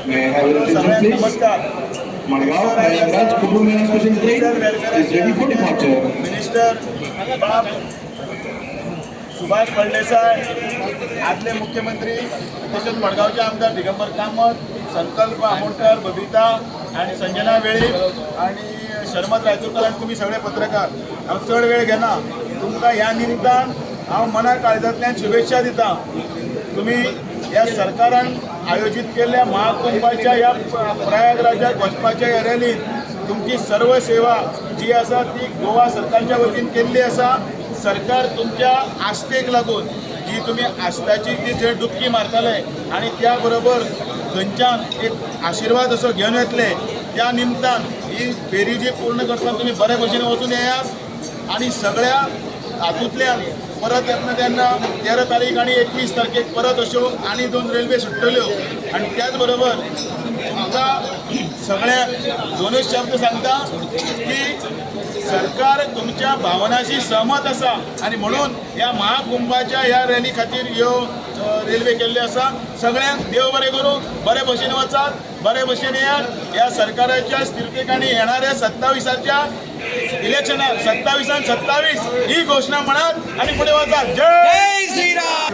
May I have your attention, please? नमस्कार. Madgaon Prayagraj Kumbh Mela special train is ready for departure. Minister बाब सुभाष फळदेसाय, आदले मुख्यमंत्री, तसेच मडगांवचे आमदार दिगंबर कामत, संकल्प आमोणकर, बबिता आणि संजना वेळीप आणि शर्मद रायतूरकर आणि तुमी सगळे पत्रकार, हांव चड वेळ घेना. तुमकां ह्या निमतान हांव मना काळजांतल्यान शुभेच्छा दिता. तुमी ह्या सरकारान आयोजीत केल्ल्या महाकुंभाच्या ह्या प्रयागराजाक वचपाच्या ह्या रॅलीत तुमची सर्व सेवा जी आसा ती गोवा सरकारच्या वतीन केल्ली आसा. सरकार तुमच्या आस्थेक लागून, जी तुमी आस्थाची जी थंय डुबकी मारताले आणि त्या बरोबर थंयच्यान एक आशिर्वाद असो घेवन येतले, त्या निमतान ही फेरी जी पूर्ण करतना तुमी बरे भशेन वचून येयात आणि सगळ्या हातूंतल्यान परत येतना तेन्ना 13 तारीख आनी 21 तारखेक परत अश्यो आनी दोन रेल्वे सुट्टल्यो. आनी त्याच बरोबर तुमकां सगळ्यांक दोनूच शब्द सांगता की सरकार तुमच्या भावनाशी सहमत आसा आनी म्हणून ह्या महाकुंभाच्या ह्या रॅली खातीर ह्यो रेल्वे केल्ल्यो आसा. सगळ्यांक देव बरें करूं. बरे भशेन वचात, बरे भशेन येयात. ह्या सरकाराच्या स्थिरतेक आनी येणाऱ्या 27आच्या इलेक्शनाक 27आन 27 ही घोशणा म्हणात आनी फुडें वचात. जय श्रीराम.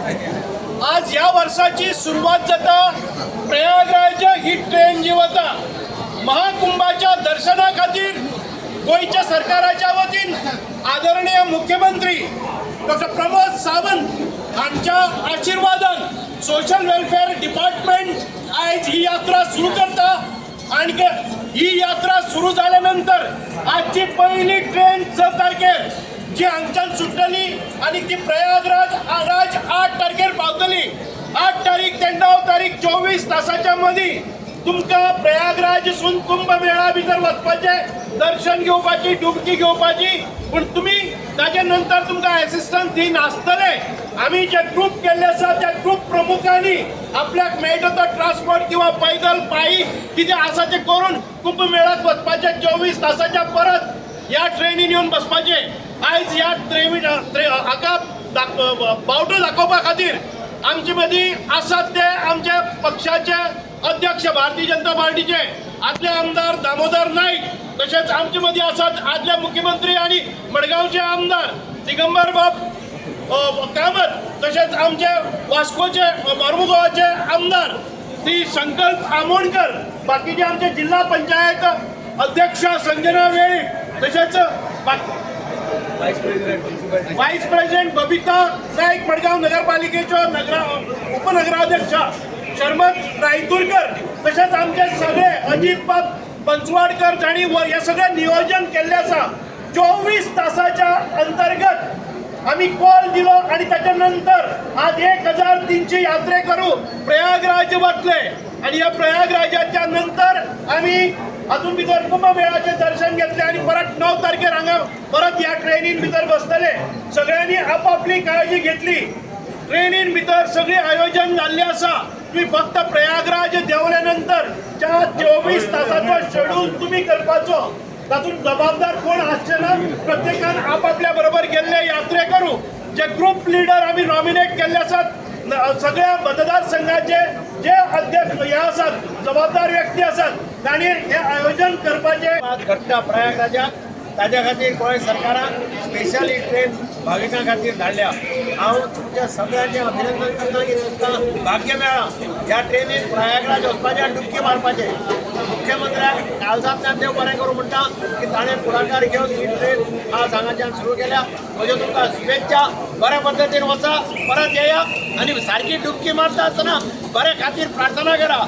आज ह्या वर्साची सुरवात जाता. प्रयागराज ही ट्रेन जी वता महाकुंभाच्या दर्शना खातीर, गोंयच्या सरकाराच्या वतीन आदरणीय मुख्यमंत्री डॉक्टर प्रमोद सावंत हांच्या आशिर्वादान सोशल वेलफेअर डिपार्टमेंट आयज ही यात्रा सुरू करता. आणखी ही यात्रा सुरू जाल्या नंतर आजची पहिली ट्रेन 6 तारखेर जी हांगच्यान सुट्टली आनी ती प्रयागराज राज 8 तारखेर पावतली. 8 तारीख ते 9 तारीख, 24 तासाच्या मदीं तुमकां प्रयागराजसून कुंभ मेळा भितर वचपाचें, दर्शन घेवपाची, डुबकी घेवपाची. पूण तुमी ताजे नंतर तुमकां एसिस्टंट थंय नासतले. आमी जे ग्रूप केल्ले आसा त्या ग्रूप प्रमुखांनी आपल्याक मेळटा तो ट्रान्सपोर्ट किंवा पैदल पायी कितें आसा तें करून कुंभ मेळाक वचपाचें. 24 तासाच्या परत ह्या ट्रेनीन येवन बसपाचें. आयज ह्या ट्रेनी हाका बावटो दाखोवपा खातीर आमचे मदीं आसात ते आमच्या पक्षाचे अध्यक्ष, भारतीय जनता पार्टीचे आदले आमदार दामोदर नाईक, तशेंच आमचे मदीं आसात आदले मुख्यमंत्री आणि मडगांवचे आमदार दिगंबर बाब कामत, तशेंच आमचे वास्कोचे मार्मुगांवाचे आमदार श्री संकल्प आमोणकर, बाकीचे आमचे जिल्हा पंचायत अध्यक्ष संजना वेळीप, तशेंच व्हायस प्रेसिडेंट बबिता नाईक, मडगांव नगरपालिकेच्यो नगरा उपनगराध्यक्ष शर्मद रायतूरकर, तशेंच आमचे सगळे अजित बाब पंचवाडकर, जांणी हे सगळें नियोजन केल्लें आसा. 24 तासाच्या अंतर्गत आमी कॉल दिलो आणि त्याच्या नंतर आज 1300 यात्रेकरू प्रयागराज वतले आणि ह्या प्रयागराजाच्या नंतर आमी हातून भितर कुंभमेळाचें दर्शन घेतलें आणि परत 9 तारखेर हांगा परत ह्या ट्रेनीन भितर बसतले. सगळ्यांनी आपापली काळजी घेतली. ट्रेनीन भितर सगळें आयोजन जाल्लें आसा. तुम्ही फक्त प्रयागराज देंवल्या नंतर ज्या 24 तासाचो शेड्यूल तुम्ही करपाचो, तातूंत जबाबदार कोण आसचे ना. प्रत्येकान आपापल्या बरोबर गेल्ले यात्रेकरू जे ग्रुप लिडर आमी नॉमिनेट केल्ले आसात, सगळ्या मतदारसंघाचे जे अध्यक्ष हे आसात, जबाबदार व्यक्ती आसात, तांणी हे आयोजन करपाचें. आज घडटा प्रयागराजाक, ताज्या खातीर गोंय सरकारान स्पेशल ही ट्रेन भाविकां खातीर धाडल्या. हांव तुमच्या सगळ्यांचें अभिनंदन करता की तुमकां भाग्य मेळ्ळां ह्या ट्रेनीन प्रयागराज वचपाचें आनी डुबकी मारपाचें. मुख्यमंत्र्याक काळजांतल्यान देव बरें करूं म्हणटा की ताणें फुडाकार घेवन ही ट्रेन आज हांगाच्यान सुरू केल्या. म्हज्यो तुमकां शुभेच्छा. बऱ्या पद्दतीन वचा, परत येया आनी सारकी डुबकी मारता आसतना बऱ्या खातीर प्रार्थना करा.